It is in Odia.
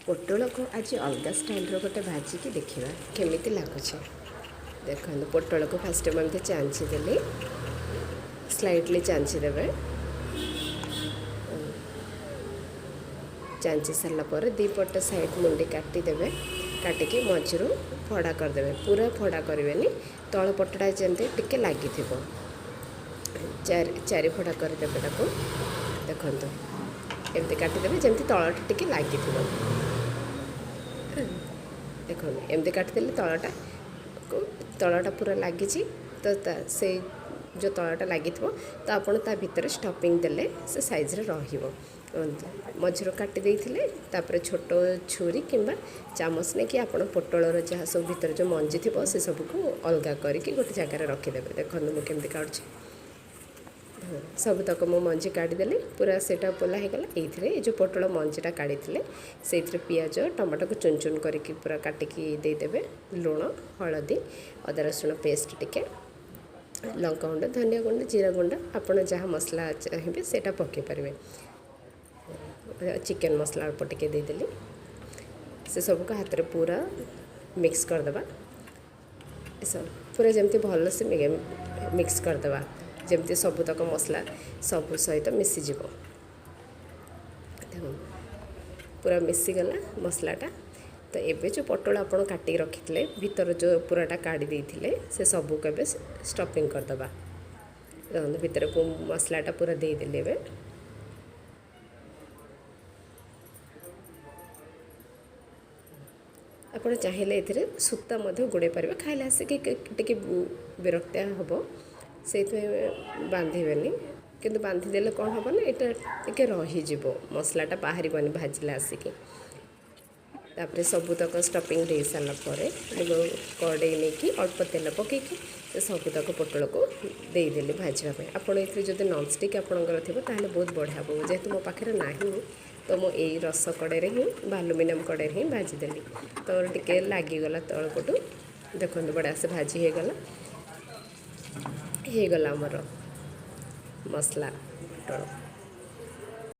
ପୋଟଳକୁ ଆଜି ଅଲଗା ଷ୍ଟାଇଲ୍ର ଗୋଟେ ଭାଜିକି ଦେଖିବା କେମିତି ଲାଗୁଛି। ଦେଖନ୍ତୁ, ପୋଟଳକୁ ଫାଷ୍ଟ ମୁଁ ଏମିତି ଚାଞ୍ଚି ଦେଲି, ସ୍ଲାଇଟଲି ଚାଞ୍ଚି ଦେବେ। ଚାଞ୍ଚି ସାରିଲା ପରେ ଦୁଇ ପଟ ସାଇଡ଼୍ ମୁଣ୍ଡି କାଟିଦେବେ। କାଟିକି ମଝିରୁ ଫଡ଼ା କରିଦେବେ। ପୁରା ଫଡ଼ା କରିବେନି, ତଳ ପଟଟା ଯେମିତି ଟିକେ ଲାଗିଥିବ। ଚାରି ଚାରି ଫଡ଼ା କରିଦେବେ ତାକୁ। ଦେଖନ୍ତୁ, ଏମିତି କାଟିଦେବେ ଯେମିତି ତଳଟା ଟିକେ ଲାଗିଥିବ। ଦେଖନ୍ତୁ, ଏମିତି କାଟିଦେଲେ ତଳଟା ପୁରା ଲାଗିଛି। ତ ସେଇ ଯେଉଁ ତଳଟା ଲାଗିଥିବ, ତ ଆପଣ ତା ଭିତରେ ଷ୍ଟଫିଂ ଦେଲେ ସେ ସାଇଜ୍ରେ ରହିବ। ମଝିରୁ କାଟି ଦେଇଥିଲେ, ତାପରେ ଛୋଟ ଛୁରୀ କିମ୍ବା ଚାମଚ ନେଇକି ଆପଣ ପୋଟଳର ଯାହା ସବୁ ଭିତରେ ଯେଉଁ ମଞ୍ଜି ଥିବ, ସେସବୁକୁ ଅଲଗା କରିକି ଗୋଟେ ଜାଗାରେ ରଖିଦେବେ। ଦେଖନ୍ତୁ, ମୁଁ କେମିତି କାଟୁଛି। ସବୁତକ ମୁଁ ମଞ୍ଜି କାଢ଼ିଦେଲି, ପୁରା ସେଇଟା ପୋଲା ହେଇଗଲା। ଏଇଥିରେ ଏ ଯେଉଁ ପୋଟଳ ମଞ୍ଜିଟା କାଢ଼ିଥିଲେ, ସେଇଥିରେ ପିଆଜ, ଟମାଟୋକୁ ଚୁନ ଚୁନ କରିକି ପୁରା କାଟିକି ଦେଇଦେବେ। ଲୁଣ, ହଳଦୀ, ଅଦା ରସୁଣ ପେଷ୍ଟ ଟିକେ, ଲଙ୍କା ଗୁଣ୍ଡ, ଧନିଆ ଗୁଣ୍ଡ, ଜିରା ଗୁଣ୍ଡ, ଆପଣ ଯାହା ମସଲା ଚାହିଁବେ ସେଇଟା ପକାଇ ପାରିବେ। ଚିକେନ୍ ମସଲା ଅଳ୍ପ ଟିକେ ଦେଇଦେଲି। ସେସବୁକୁ ହାତରେ ପୁରା ମିକ୍ସ କରିଦେବା। ଏସବୁ ପୁରା ଯେମିତି ଭଲସେ ମିକ୍ସ କରିଦେବା, ଯେମିତି ସବୁତକ ମସଲା ସବୁ ସହିତ ମିଶିଯିବ। ଦେଖନ୍ତୁ, ପୁରା ମିଶିଗଲା ମସଲାଟା। ତ ଏବେ ଯେଉଁ ପୋଟଳ ଆପଣ କାଟିକି ରଖିଥିଲେ, ଭିତର ଯେଉଁ ପୁରାଟା କାଢ଼ି ଦେଇଥିଲେ, ସେ ସବୁକୁ ଏବେ ଷ୍ଟଫିଂ କରିଦେବା। ଦେଖନ୍ତୁ, ଭିତରେ ମସଲାଟା ପୁରା ଦେଇଦେଲି। ଏବେ ଆପଣ ଚାହିଁଲେ ଏଥିରେ ସୂତା ମଧ୍ୟ ଗୁଡ଼େଇ ପାରିବେ। ଖାଇଲେ ଆସିକି ଟିକେ ବିରକ୍ତିଆ ହେବ, ସେଇଥିପାଇଁ ବାନ୍ଧିବେନି। କିନ୍ତୁ ବାନ୍ଧିଦେଲେ କ'ଣ ହେବ ନା, ଏଇଟା ଟିକେ ରହିଯିବ, ମସଲାଟା ବାହାରିବନି ଭାଜିଲେ ଆସିକି। ତାପରେ ସବୁତକ ଷ୍ଟଫିଂ ଦେଇ ସାରିଲା ପରେ ମୁଁ କଡ଼େଇ ନେଇକି ଅଳ୍ପ ତେଲ ପକାଇକି ସେ ସବୁତକ ପୋଟଳକୁ ଦେଇଦେଲି ଭାଜିବା ପାଇଁ। ଆପଣ ଏଥିରେ ଯଦି ନନ୍ଷ୍ଟିକ୍ ଆପଣଙ୍କର ଥିବ, ତାହେଲେ ବହୁତ ବଢ଼ିଆ ହେବ। ଯେହେତୁ ମୋ ପାଖରେ ନାହିଁ, ତ ମୁଁ ଏଇ ରସ କଡ଼େଇରେ ହିଁ ବା ଆଲୁମିନିୟମ୍ କଡ଼େଇରେ ହିଁ ଭାଜିଦେଲି। ତ ଟିକେ ଲାଗିଗଲା ତଳପଟୁ। ଦେଖନ୍ତୁ, ବଢ଼ିଆ ସେ ଭାଜି ହେଇଗଲା। ହେଇଗଲା ଆମର ମସଲା ପୋଟଳ।